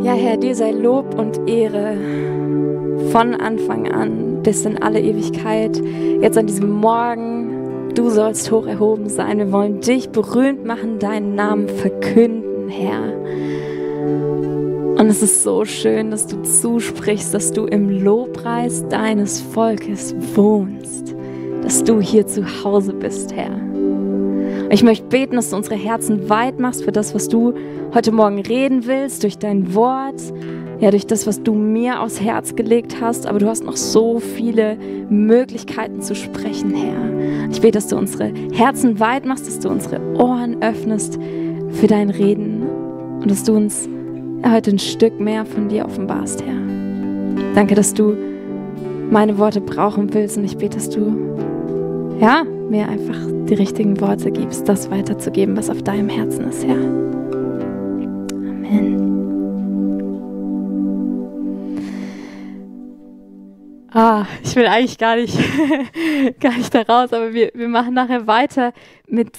Ja, Herr, dir sei Lob und Ehre von Anfang an bis in alle Ewigkeit. Jetzt an diesem Morgen, du sollst hoch erhoben sein. Wir wollen dich berühmt machen, deinen Namen verkünden, Herr. Und es ist so schön, dass du zusprichst, dass du im Lobpreis deines Volkes wohnst, dass du hier zu Hause bist, Herr. Und ich möchte beten, dass du unsere Herzen weit machst für das, was du heute Morgen reden willst, durch dein Wort, ja, durch das, was du mir aufs Herz gelegt hast. Aber du hast noch so viele Möglichkeiten zu sprechen, Herr. Ich bete, dass du unsere Herzen weit machst, dass du unsere Ohren öffnest für dein Reden und dass du uns heute ein Stück mehr von dir offenbarst, Herr. Danke, dass du meine Worte brauchen willst und ich bete, dass du mir einfach die richtigen Worte gibst, das weiterzugeben, was auf deinem Herzen ist, Herr. Amen. Ich will eigentlich gar nicht da raus, aber wir machen nachher weiter mit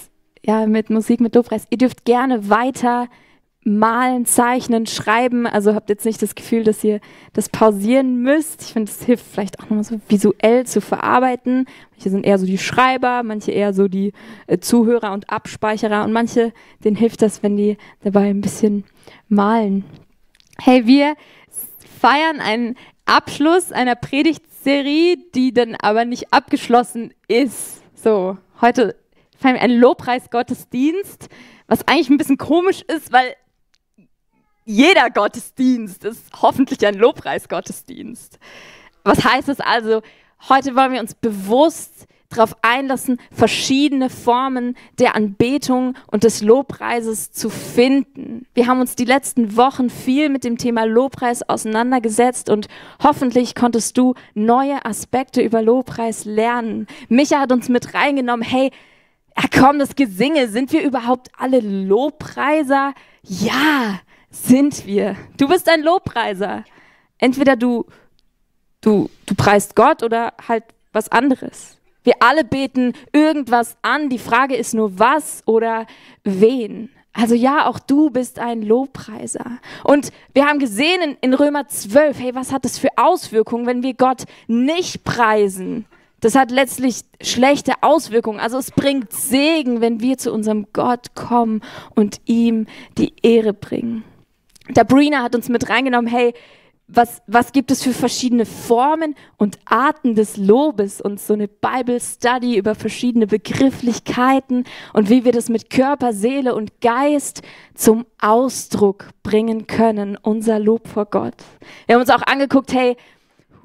Musik, mit Lobpreis. Ihr dürft gerne weiter malen, zeichnen, schreiben. Also habt jetzt nicht das Gefühl, dass ihr das pausieren müsst. Ich finde, es hilft vielleicht auch nochmal so visuell zu verarbeiten. Manche sind eher so die Schreiber, manche eher so die Zuhörer und Abspeicherer und manche, denen hilft das, wenn die dabei ein bisschen malen. Hey, wir feiern einen Abschluss einer Predigtserie, die dann aber nicht abgeschlossen ist. So, heute feiern wir einen Lobpreis-Gottesdienst, was eigentlich ein bisschen komisch ist, weil jeder Gottesdienst ist hoffentlich ein Lobpreis-Gottesdienst. Was heißt es also? Heute wollen wir uns bewusst darauf einlassen, verschiedene Formen der Anbetung und des Lobpreises zu finden. Wir haben uns die letzten Wochen viel mit dem Thema Lobpreis auseinandergesetzt und hoffentlich konntest du neue Aspekte über Lobpreis lernen. Micha hat uns mit reingenommen, hey, komm, das Gesinge, sind wir überhaupt alle Lobpreiser? Ja, sind wir. Du bist ein Lobpreiser. Entweder du preist Gott oder halt was anderes. Wir alle beten irgendwas an. Die Frage ist nur, was oder wen. Also ja, auch du bist ein Lobpreiser. Und wir haben gesehen in Römer 12, hey, was hat das für Auswirkungen, wenn wir Gott nicht preisen? Das hat letztlich schlechte Auswirkungen. Also es bringt Segen, wenn wir zu unserem Gott kommen und ihm die Ehre bringen. Der Brina hat uns mit reingenommen, hey, was gibt es für verschiedene Formen und Arten des Lobes und so eine Bible Study über verschiedene Begrifflichkeiten und wie wir das mit Körper, Seele und Geist zum Ausdruck bringen können, unser Lob vor Gott. Wir haben uns auch angeguckt, hey,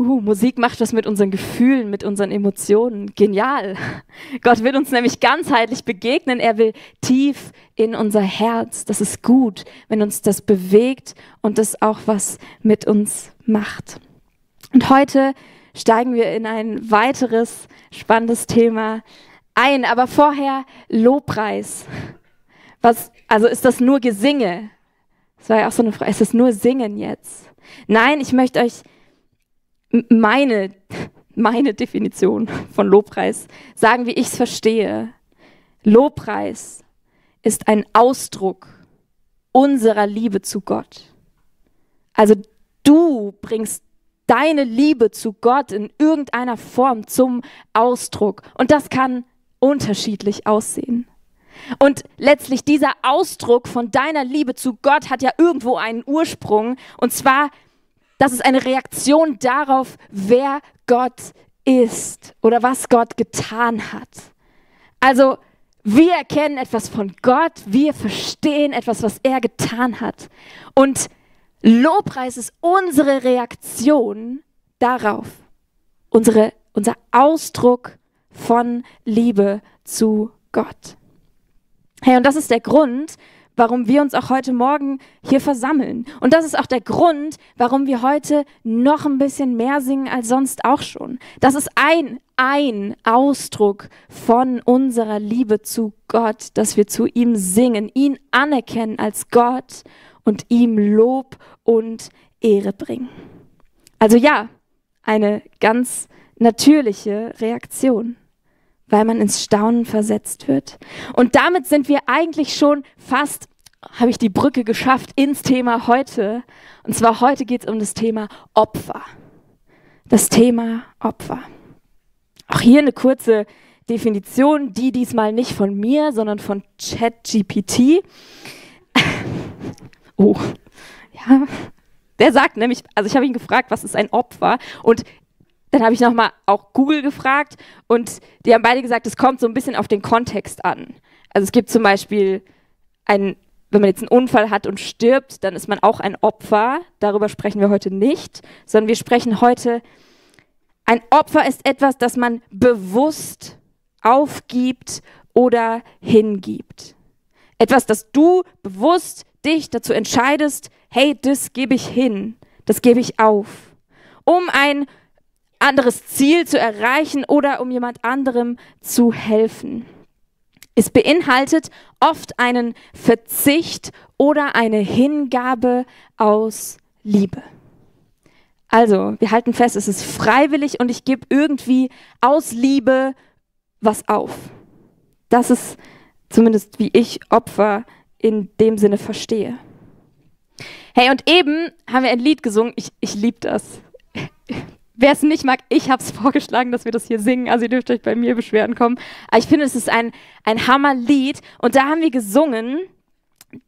Musik macht was mit unseren Gefühlen, mit unseren Emotionen. Genial. Gott will uns nämlich ganzheitlich begegnen. Er will tief in unser Herz. Das ist gut, wenn uns das bewegt und das auch was mit uns macht. Und heute steigen wir in ein weiteres spannendes Thema ein. Aber vorher Lobpreis. Also ist das nur Gesinge? Das war ja auch so eine Frage. Ist das nur Singen jetzt? Nein, ich möchte euch meine Definition von Lobpreis sagen, wie ich es verstehe. Lobpreis ist ein Ausdruck unserer Liebe zu Gott. Also du bringst deine Liebe zu Gott in irgendeiner Form zum Ausdruck. Und das kann unterschiedlich aussehen. Und letztlich dieser Ausdruck von deiner Liebe zu Gott hat ja irgendwo einen Ursprung. Und zwar, das ist eine Reaktion darauf, wer Gott ist oder was Gott getan hat. Also wir erkennen etwas von Gott, wir verstehen etwas, was er getan hat. Und Lobpreis ist unsere Reaktion darauf, unser Ausdruck von Liebe zu Gott. Hey, und das ist der Grund, warum wir uns auch heute Morgen hier versammeln. Und das ist auch der Grund, warum wir heute noch ein bisschen mehr singen als sonst auch schon. Das ist ein Ausdruck von unserer Liebe zu Gott, dass wir zu ihm singen, ihn anerkennen als Gott und ihm Lob und Ehre bringen. Also ja, eine ganz natürliche Reaktion, weil man ins Staunen versetzt wird. Und damit sind wir eigentlich schon fast habe ich die Brücke geschafft ins Thema heute. Und zwar heute geht es um das Thema Opfer. Das Thema Opfer. Auch hier eine kurze Definition, die diesmal nicht von mir, sondern von ChatGPT. Oh, ja. Der sagt nämlich, also ich habe ihn gefragt, was ist ein Opfer? Und dann habe ich nochmal auch Google gefragt und die haben beide gesagt, es kommt so ein bisschen auf den Kontext an. Also es gibt zum Beispiel wenn man jetzt einen Unfall hat und stirbt, dann ist man auch ein Opfer. Darüber sprechen wir heute nicht, sondern wir sprechen heute, ein Opfer ist etwas, das man bewusst aufgibt oder hingibt. Etwas, das du bewusst dich dazu entscheidest, hey, das gebe ich hin, das gebe ich auf, um ein anderes Ziel zu erreichen oder um jemand anderem zu helfen. Es beinhaltet oft einen Verzicht oder eine Hingabe aus Liebe. Also, wir halten fest, es ist freiwillig und ich gebe irgendwie aus Liebe was auf. Das ist zumindest, wie ich Opfer in dem Sinne verstehe. Hey, und eben haben wir ein Lied gesungen. Ich liebe das. Wer es nicht mag, ich habe es vorgeschlagen, dass wir das hier singen. Also ihr dürft euch bei mir Beschwerden kommen. Aber ich finde, es ist ein Hammerlied. Und da haben wir gesungen,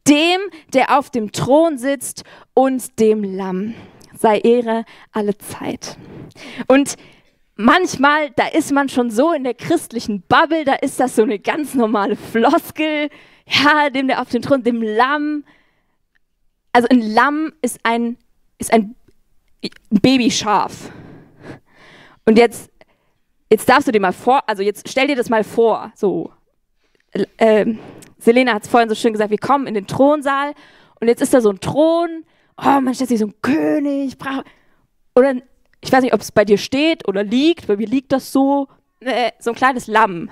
dem, der auf dem Thron sitzt und dem Lamm sei Ehre alle Zeit. Und manchmal, da ist man schon so in der christlichen Bubble, da ist das so eine ganz normale Floskel. Ja, dem, der auf dem Thron, dem Lamm. Also ein Lamm ist ein Babyschaf. Und jetzt darfst du dir mal jetzt stell dir das mal vor, so, Selena hat es vorhin so schön gesagt, wir kommen in den Thronsaal und jetzt ist da so ein Thron, oh, man stellt sich so ein König, oder ich weiß nicht, ob es bei dir steht oder liegt, bei mir liegt das so ein kleines Lamm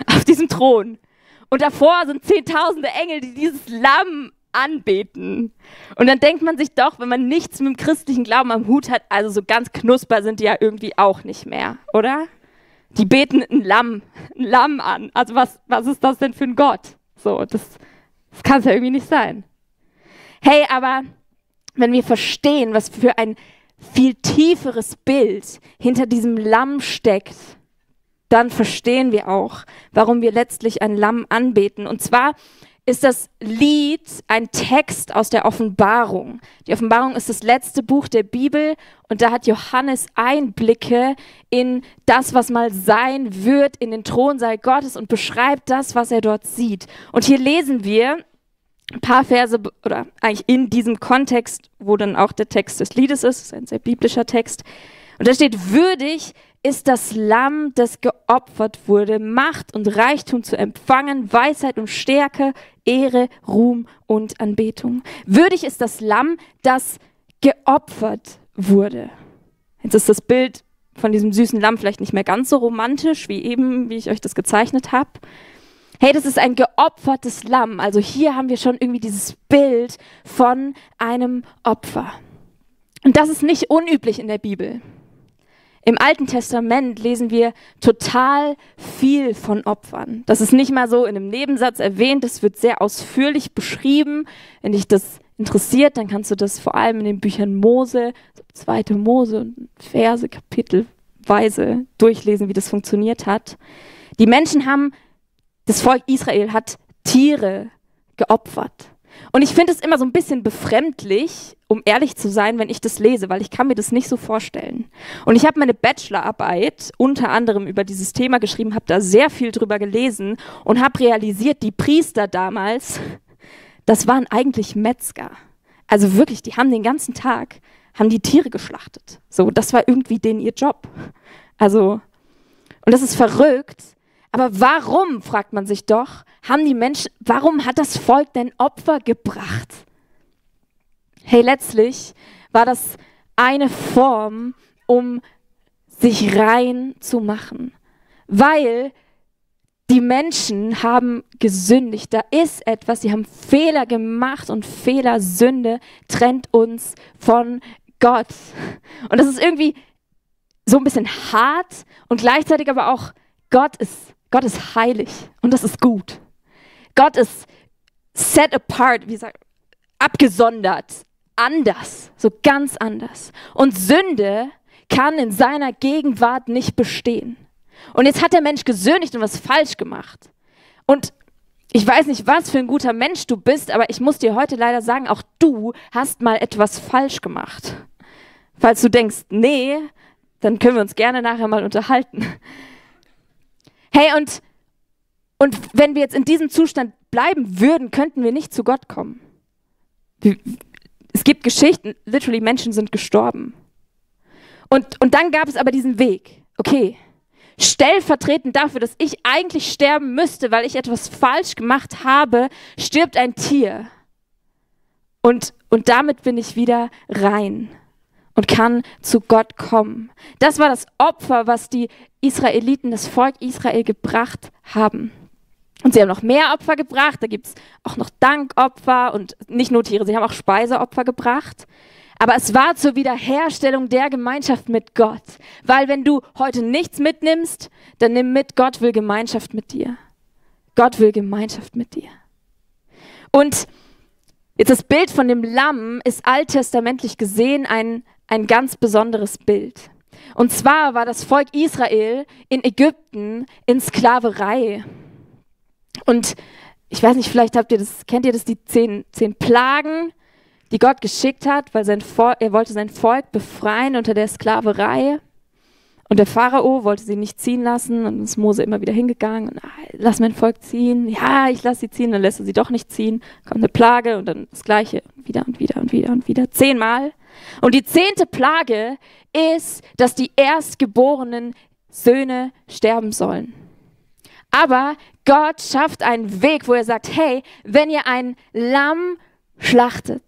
auf diesem Thron. Und davor sind Zehntausende Engel, die dieses Lamm anbeten. Und dann denkt man sich doch, wenn man nichts mit dem christlichen Glauben am Hut hat, also so ganz knusper sind die ja irgendwie auch nicht mehr, oder? Die beten ein Lamm an. Also was ist das denn für ein Gott? So, das kann es ja irgendwie nicht sein. Hey, aber wenn wir verstehen, was für ein viel tieferes Bild hinter diesem Lamm steckt, dann verstehen wir auch, warum wir letztlich ein Lamm anbeten. Und zwar ist das Lied ein Text aus der Offenbarung. Die Offenbarung ist das letzte Buch der Bibel und da hat Johannes Einblicke in das, was mal sein wird, in den Thronsaal Gottes und beschreibt das, was er dort sieht. Und hier lesen wir ein paar Verse, oder eigentlich in diesem Kontext, wo dann auch der Text des Liedes ist, das ist ein sehr biblischer Text. Und da steht, würdig ist das Lamm, das geopfert wurde, Macht und Reichtum zu empfangen, Weisheit und Stärke, Ehre, Ruhm und Anbetung. Würdig ist das Lamm, das geopfert wurde. Jetzt ist das Bild von diesem süßen Lamm vielleicht nicht mehr ganz so romantisch, wie ich euch das gezeichnet habe. Hey, das ist ein geopfertes Lamm. Also hier haben wir schon irgendwie dieses Bild von einem Opfer. Und das ist nicht unüblich in der Bibel. Im Alten Testament lesen wir total viel von Opfern. Das ist nicht mal so in einem Nebensatz erwähnt, das wird sehr ausführlich beschrieben. Wenn dich das interessiert, dann kannst du das vor allem in den Büchern Mose, so 2. Mose, Verse, kapitelweise durchlesen, wie das funktioniert hat. Das Volk Israel hat Tiere geopfert. Und ich finde es immer so ein bisschen befremdlich, um ehrlich zu sein, wenn ich das lese, weil ich kann mir das nicht so vorstellen. Und ich habe meine Bachelorarbeit unter anderem über dieses Thema geschrieben, habe da sehr viel drüber gelesen und habe realisiert, die Priester damals, das waren eigentlich Metzger. Also wirklich, die haben den ganzen Tag, haben die Tiere geschlachtet. So, das war irgendwie denen ihr Job. Also, und das ist verrückt. Aber warum, fragt man sich doch, warum hat das Volk denn Opfer gebracht? Hey, letztlich war das eine Form, um sich rein zu machen. Weil die Menschen haben gesündigt. Da ist etwas, sie haben Fehler gemacht und Sünde trennt uns von Gott. Und das ist irgendwie so ein bisschen hart und gleichzeitig aber auch, Gott ist heilig und das ist gut. Gott ist set apart, wie sagt, abgesondert, anders, so ganz anders. Und Sünde kann in seiner Gegenwart nicht bestehen. Und jetzt hat der Mensch gesündigt und was falsch gemacht. Und ich weiß nicht, was für ein guter Mensch du bist, aber ich muss dir heute leider sagen, auch du hast mal etwas falsch gemacht. Falls du denkst, nee, dann können wir uns gerne nachher mal unterhalten. Hey, und wenn wir jetzt in diesem Zustand bleiben würden, könnten wir nicht zu Gott kommen. Es gibt Geschichten, literally Menschen sind gestorben. Und dann gab es aber diesen Weg. Okay, stellvertretend dafür, dass ich eigentlich sterben müsste, weil ich etwas falsch gemacht habe, stirbt ein Tier. Und damit bin ich wieder rein und kann zu Gott kommen. Das war das Opfer, was die Israeliten, das Volk Israel gebracht haben. Und sie haben noch mehr Opfer gebracht, da gibt es auch noch Dankopfer und nicht nur Tiere, sie haben auch Speiseopfer gebracht. Aber es war zur Wiederherstellung der Gemeinschaft mit Gott. Weil wenn du heute nichts mitnimmst, dann nimm mit, Gott will Gemeinschaft mit dir. Gott will Gemeinschaft mit dir. Und jetzt das Bild von dem Lamm ist alttestamentlich gesehen ein ganz besonderes Bild. Und zwar war das Volk Israel in Ägypten in Sklaverei. Und ich weiß nicht, vielleicht kennt ihr das, die 10 Plagen, die Gott geschickt hat, weil er wollte sein Volk befreien unter der Sklaverei. Und der Pharao wollte sie nicht ziehen lassen und ist Mose immer wieder hingegangen und lass mein Volk ziehen. Ja, ich lasse sie ziehen, dann lässt er sie doch nicht ziehen. Kommt eine Plage und dann das Gleiche. Wieder und wieder und wieder und wieder. 10-mal. Und die 10. Plage ist, dass die erstgeborenen Söhne sterben sollen. Aber Gott schafft einen Weg, wo er sagt, hey, wenn ihr ein Lamm schlachtet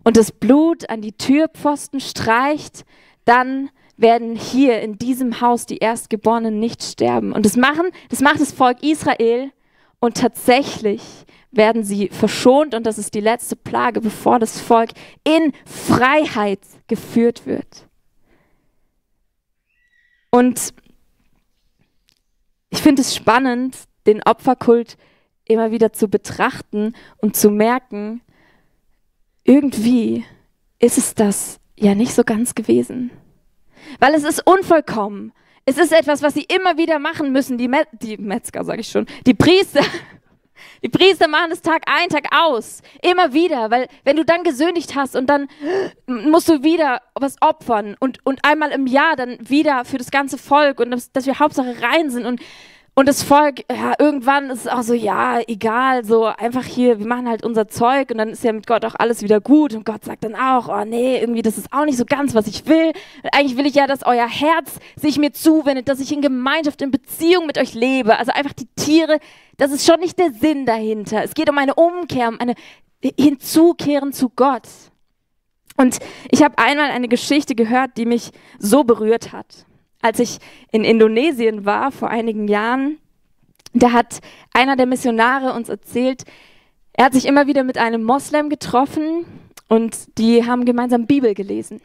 und das Blut an die Türpfosten streicht, dann werden hier in diesem Haus die Erstgeborenen nicht sterben. Und das macht das Volk Israel und tatsächlich werden sie verschont und das ist die letzte Plage, bevor das Volk in Freiheit geführt wird. Und ich finde es spannend, den Opferkult immer wieder zu betrachten und zu merken, irgendwie ist es das ja nicht so ganz gewesen. Weil es ist unvollkommen. Es ist etwas, was sie immer wieder machen müssen, die Metzger, sage ich schon, die Priester. Die Priester machen es Tag ein, Tag aus, immer wieder, weil wenn du dann gesündigt hast und dann musst du wieder was opfern und einmal im Jahr dann wieder für das ganze Volk und dass wir Hauptsache rein sind und das Volk, ja, irgendwann ist es auch so, ja, egal, so einfach hier, wir machen halt unser Zeug und dann ist ja mit Gott auch alles wieder gut und Gott sagt dann auch, oh nee, irgendwie das ist auch nicht so ganz, was ich will. Eigentlich will ich ja, dass euer Herz sich mir zuwendet, dass ich in Gemeinschaft, in Beziehung mit euch lebe. Also einfach die Tiere, das ist schon nicht der Sinn dahinter. Es geht um eine Umkehr, um eine Hinzukehren zu Gott. Und ich habe einmal eine Geschichte gehört, die mich so berührt hat. Als ich in Indonesien war, vor einigen Jahren, da hat einer der Missionare uns erzählt, er hat sich immer wieder mit einem Moslem getroffen und die haben gemeinsam Bibel gelesen.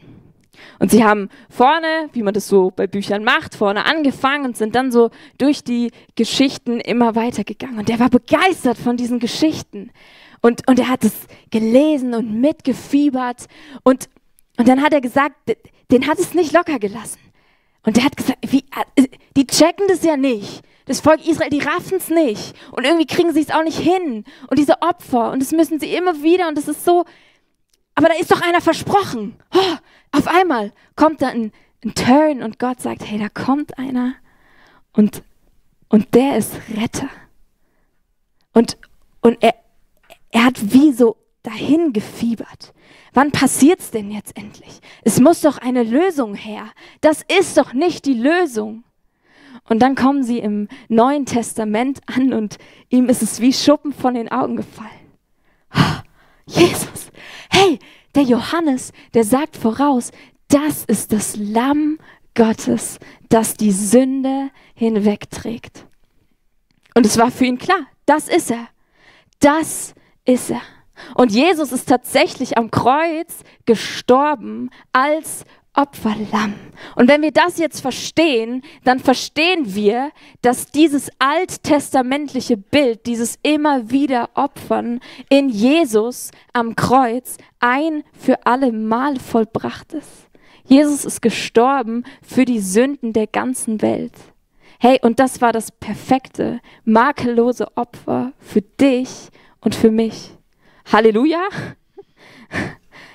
Und sie haben vorne, wie man das so bei Büchern macht, vorne angefangen und sind dann so durch die Geschichten immer weitergegangen. Und der war begeistert von diesen Geschichten. Und er hat es gelesen und mitgefiebert. Und dann hat er gesagt, den hat es nicht locker gelassen. Und der hat gesagt, die checken das ja nicht. Das Volk Israel, die raffen es nicht. Und irgendwie kriegen sie es auch nicht hin. Und diese Opfer, und das müssen sie immer wieder. Und das ist so, aber da ist doch einer versprochen. Oh, auf einmal kommt da ein Turn und Gott sagt, hey, da kommt einer. Und der ist Retter. Und er hat wie so dahin gefiebert. Wann passiert's denn jetzt endlich? Es muss doch eine Lösung her. Das ist doch nicht die Lösung. Und dann kommen sie im Neuen Testament an und ihm ist es wie Schuppen von den Augen gefallen. Oh, Jesus, hey, der Johannes, der sagt voraus, das ist das Lamm Gottes, das die Sünde hinwegträgt. Und es war für ihn klar, das ist er. Das ist er. Und Jesus ist tatsächlich am Kreuz gestorben als Opferlamm. Und wenn wir das jetzt verstehen, dann verstehen wir, dass dieses alttestamentliche Bild, dieses immer wieder Opfern in Jesus am Kreuz ein für alle Mal vollbracht ist. Jesus ist gestorben für die Sünden der ganzen Welt. Hey, und das war das perfekte, makellose Opfer für dich und für mich. Halleluja!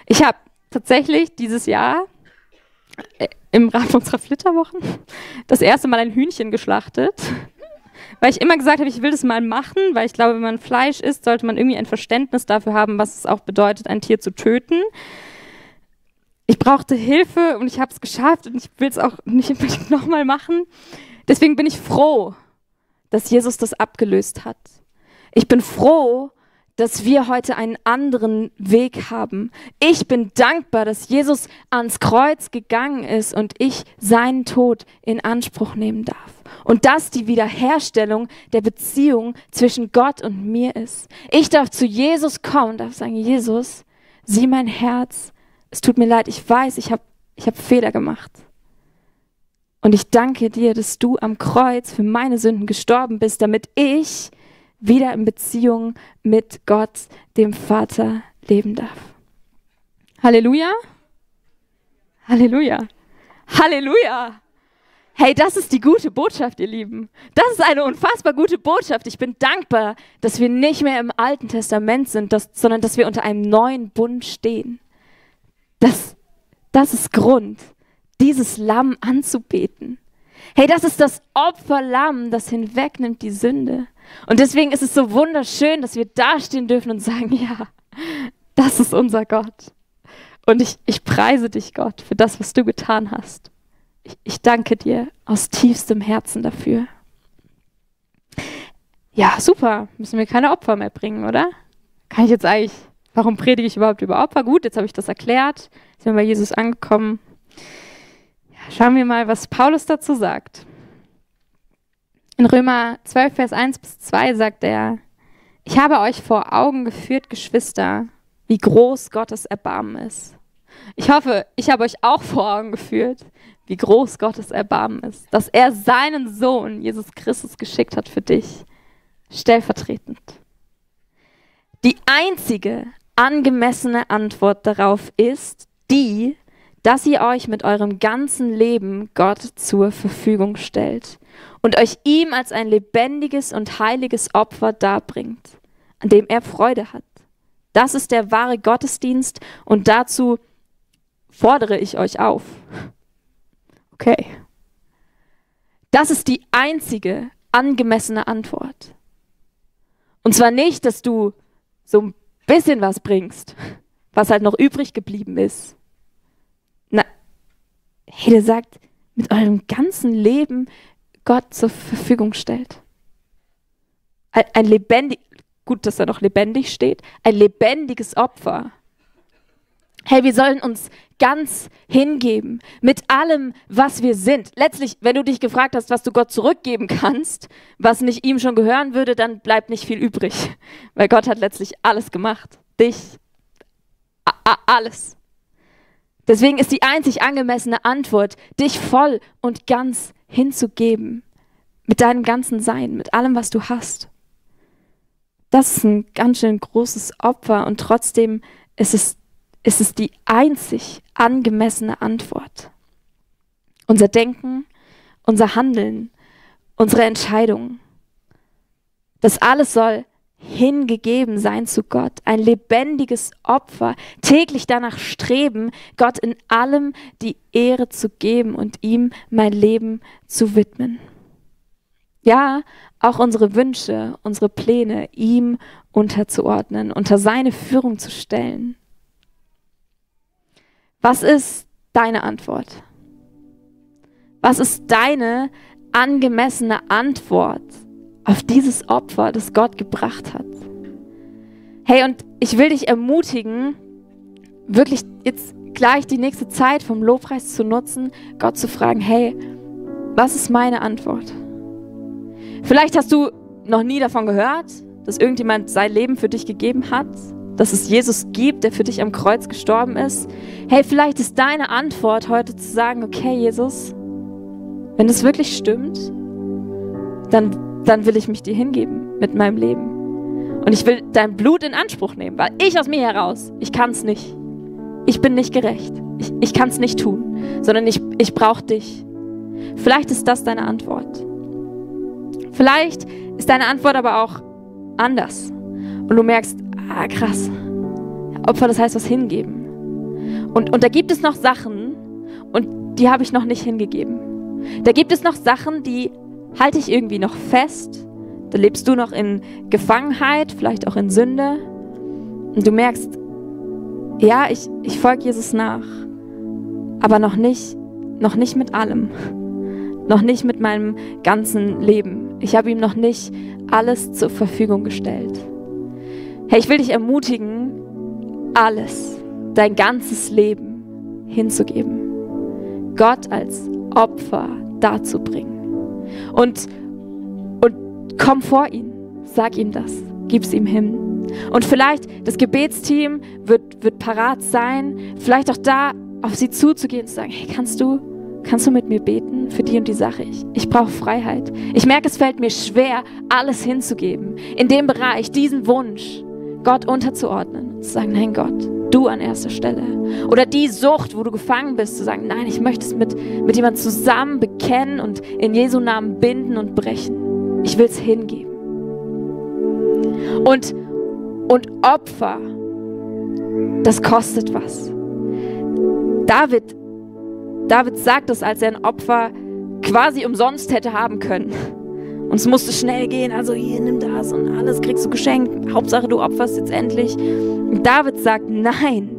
Ich habe tatsächlich dieses Jahr im Rahmen unserer Flitterwochen das erste Mal ein Hühnchen geschlachtet, weil ich immer gesagt habe, ich will das mal machen, weil ich glaube, wenn man Fleisch isst, sollte man irgendwie ein Verständnis dafür haben, was es auch bedeutet, ein Tier zu töten. Ich brauchte Hilfe und ich habe es geschafft und ich will es auch nicht unbedingt nochmal machen. Deswegen bin ich froh, dass Jesus das abgelöst hat. Ich bin froh, dass wir heute einen anderen Weg haben. Ich bin dankbar, dass Jesus ans Kreuz gegangen ist und ich seinen Tod in Anspruch nehmen darf. Und dass die Wiederherstellung der Beziehung zwischen Gott und mir ist. Ich darf zu Jesus kommen und darf sagen, Jesus, sieh mein Herz. Es tut mir leid, ich weiß, ich hab Fehler gemacht. Und ich danke dir, dass du am Kreuz für meine Sünden gestorben bist, damit ich wieder in Beziehung mit Gott, dem Vater, leben darf. Halleluja. Halleluja. Halleluja. Hey, das ist die gute Botschaft, ihr Lieben. Das ist eine unfassbar gute Botschaft. Ich bin dankbar, dass wir nicht mehr im Alten Testament sind, sondern dass wir unter einem neuen Bund stehen. Das ist Grund, dieses Lamm anzubeten. Hey, das ist das Opferlamm, das hinwegnimmt die Sünde. Und deswegen ist es so wunderschön, dass wir dastehen dürfen und sagen, ja, das ist unser Gott. Und ich preise dich, Gott, für das, was du getan hast. Ich danke dir aus tiefstem Herzen dafür. Ja, super. Müssen wir keine Opfer mehr bringen, oder? Kann ich jetzt eigentlich, warum predige ich überhaupt über Opfer? Gut, jetzt habe ich das erklärt. Jetzt sind wir bei Jesus angekommen. Ja, schauen wir mal, was Paulus dazu sagt. In Römer 12, Vers 1-2 sagt er, ich habe euch vor Augen geführt, Geschwister, wie groß Gottes Erbarmen ist. Ich hoffe, ich habe euch auch vor Augen geführt, wie groß Gottes Erbarmen ist, dass er seinen Sohn, Jesus Christus, geschickt hat für dich, stellvertretend. Die einzige angemessene Antwort darauf ist die, dass ihr euch mit eurem ganzen Leben Gott zur Verfügung stellt und euch ihm als ein lebendiges und heiliges Opfer darbringt, an dem er Freude hat. Das ist der wahre Gottesdienst und dazu fordere ich euch auf. Okay. Das ist die einzige angemessene Antwort. Und zwar nicht, dass du so ein bisschen was bringst, was halt noch übrig geblieben ist. Na, hey, der sagt, mit eurem ganzen Leben Gott zur Verfügung stellt. Ein lebendig, gut, dass er noch lebendig steht, ein lebendiges Opfer. Hey, wir sollen uns ganz hingeben mit allem, was wir sind. Letztlich, wenn du dich gefragt hast, was du Gott zurückgeben kannst, was nicht ihm schon gehören würde, dann bleibt nicht viel übrig. Weil Gott hat letztlich alles gemacht. Dich, alles. Deswegen ist die einzig angemessene Antwort, dich voll und ganz hinzugeben. Mit deinem ganzen Sein, mit allem, was du hast. Das ist ein ganz schön großes Opfer und trotzdem ist es die einzig angemessene Antwort. Unser Denken, unser Handeln, unsere Entscheidungen. Das alles soll hingegeben sein zu Gott. Ein lebendiges Opfer. Täglich danach streben, Gott in allem die Ehre zu geben und ihm mein Leben zu widmen. Ja, auch unsere Wünsche, unsere Pläne ihm unterzuordnen, unter seine Führung zu stellen. Was ist deine Antwort? Was ist deine angemessene Antwort auf dieses Opfer, das Gott gebracht hat? Hey, und ich will dich ermutigen, wirklich jetzt gleich die nächste Zeit vom Lobpreis zu nutzen, Gott zu fragen, hey, was ist meine Antwort? Vielleicht hast du noch nie davon gehört, dass irgendjemand sein Leben für dich gegeben hat, dass es Jesus gibt, der für dich am Kreuz gestorben ist. Hey, vielleicht ist deine Antwort heute zu sagen, okay, Jesus, wenn es wirklich stimmt, dann will ich mich dir hingeben mit meinem Leben. Und ich will dein Blut in Anspruch nehmen, weil ich aus mir heraus, ich kann es nicht. Ich bin nicht gerecht. Ich kann es nicht tun, sondern ich brauche dich. Vielleicht ist das deine Antwort. Vielleicht ist deine Antwort aber auch anders. Und du merkst, krass, Opfer, das heißt was hingeben. Und da gibt es noch Sachen, und die habe ich noch nicht hingegeben. Da gibt es noch Sachen, die halte ich irgendwie noch fest. Da lebst du noch in Gefangenheit, vielleicht auch in Sünde. Und du merkst, ja, ich folge Jesus nach, aber noch nicht mit allem. Noch nicht mit meinem ganzen Leben. Ich habe ihm noch nicht alles zur Verfügung gestellt. Hey, ich will dich ermutigen, alles, dein ganzes Leben hinzugeben. Gott als Opfer darzubringen. Und komm vor ihn, sag ihm das, gib's ihm hin. Und vielleicht das Gebetsteam wird parat sein, vielleicht auch da auf sie zuzugehen und zu sagen, hey, kannst du mit mir beten für die und die Sache? Ich brauche Freiheit. Ich merke, es fällt mir schwer, alles hinzugeben. In dem Bereich, diesen Wunsch, Gott unterzuordnen und zu sagen, nein Gott, du an erster Stelle. Oder die Sucht, wo du gefangen bist, zu sagen, nein, ich möchte es mit jemandem zusammen bekennen und in Jesu Namen binden und brechen. Ich will es hingeben. Und Opfer, das kostet was. David sagt es, als er ein Opfer quasi umsonst hätte haben können. Und es musste schnell gehen, also hier, nimm das und alles kriegst du geschenkt. Hauptsache, du opferst jetzt endlich. Und David sagt, nein,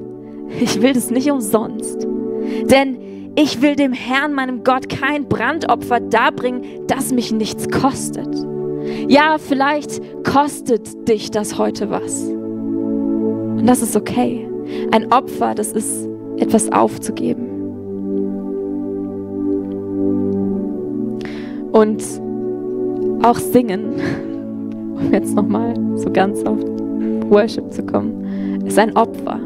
ich will das nicht umsonst. Denn ich will dem Herrn, meinem Gott, kein Brandopfer darbringen, das mich nichts kostet. Ja, vielleicht kostet dich das heute was. Und das ist okay. Ein Opfer, das ist etwas aufzugeben. Und auch singen, um jetzt nochmal so ganz auf Worship zu kommen, ist ein Opfer.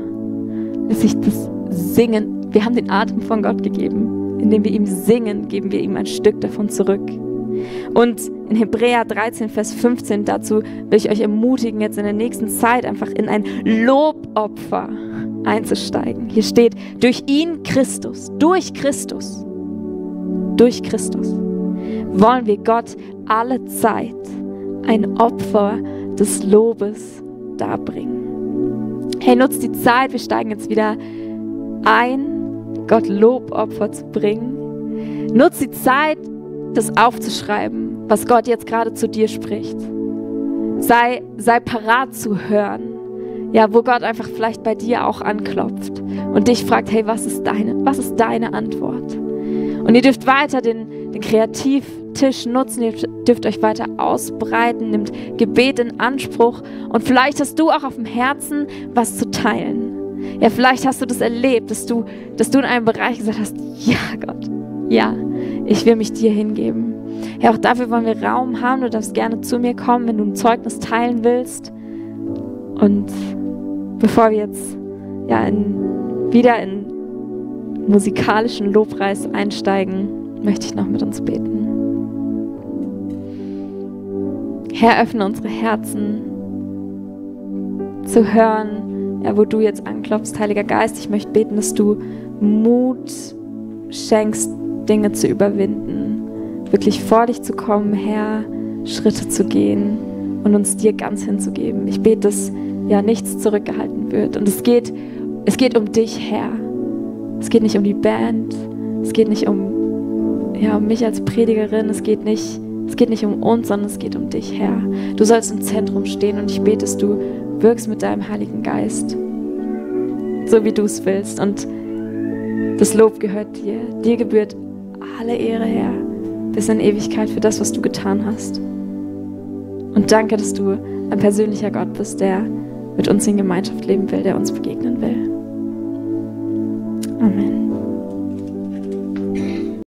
Dass sich das Singen, wir haben den Atem von Gott gegeben. Indem wir ihm singen, geben wir ihm ein Stück davon zurück. Und in Hebräer 13, Vers 15, dazu will ich euch ermutigen, jetzt in der nächsten Zeit einfach in ein Lobopfer einzusteigen. Hier steht, durch ihn Christus, durch Christus wollen wir Gott alle Zeit ein Opfer des Lobes darbringen. Hey, nutzt die Zeit, wir steigen jetzt wieder ein, Gott Lobopfer zu bringen. Nutzt die Zeit, das aufzuschreiben, was Gott jetzt gerade zu dir spricht. Sei parat zu hören, ja, wo Gott einfach vielleicht bei dir auch anklopft und dich fragt, hey, was ist deine Antwort? Und ihr dürft weiter den Kreativtisch nutzen, ihr dürft euch weiter ausbreiten, nehmt Gebet in Anspruch und vielleicht hast du auch auf dem Herzen, was zu teilen. Ja, vielleicht hast du das erlebt, dass du in einem Bereich gesagt hast, ja Gott, ja, ich will mich dir hingeben. Ja, auch dafür wollen wir Raum haben, du darfst gerne zu mir kommen, wenn du ein Zeugnis teilen willst. Und bevor wir jetzt wieder in musikalischen Lobpreis einsteigen, möchte ich noch mit uns beten. Herr, öffne unsere Herzen zu hören, ja, wo du jetzt anklopfst, Heiliger Geist. Ich möchte beten, dass du Mut schenkst, Dinge zu überwinden, wirklich vor dich zu kommen, Herr, Schritte zu gehen und uns dir ganz hinzugeben. Ich bete, dass ja nichts zurückgehalten wird. Und es geht um dich, Herr. Es geht nicht um die Band, es geht nicht um mich als Predigerin, es geht nicht um uns, sondern es geht um dich, Herr. Du sollst im Zentrum stehen und ich bete, dass du wirkst mit deinem Heiligen Geist, so wie du es willst. Und das Lob gehört dir. Dir gebührt alle Ehre, Herr, bis in Ewigkeit für das, was du getan hast. Und danke, dass du ein persönlicher Gott bist, der mit uns in Gemeinschaft leben will, der uns begegnen will. Amen.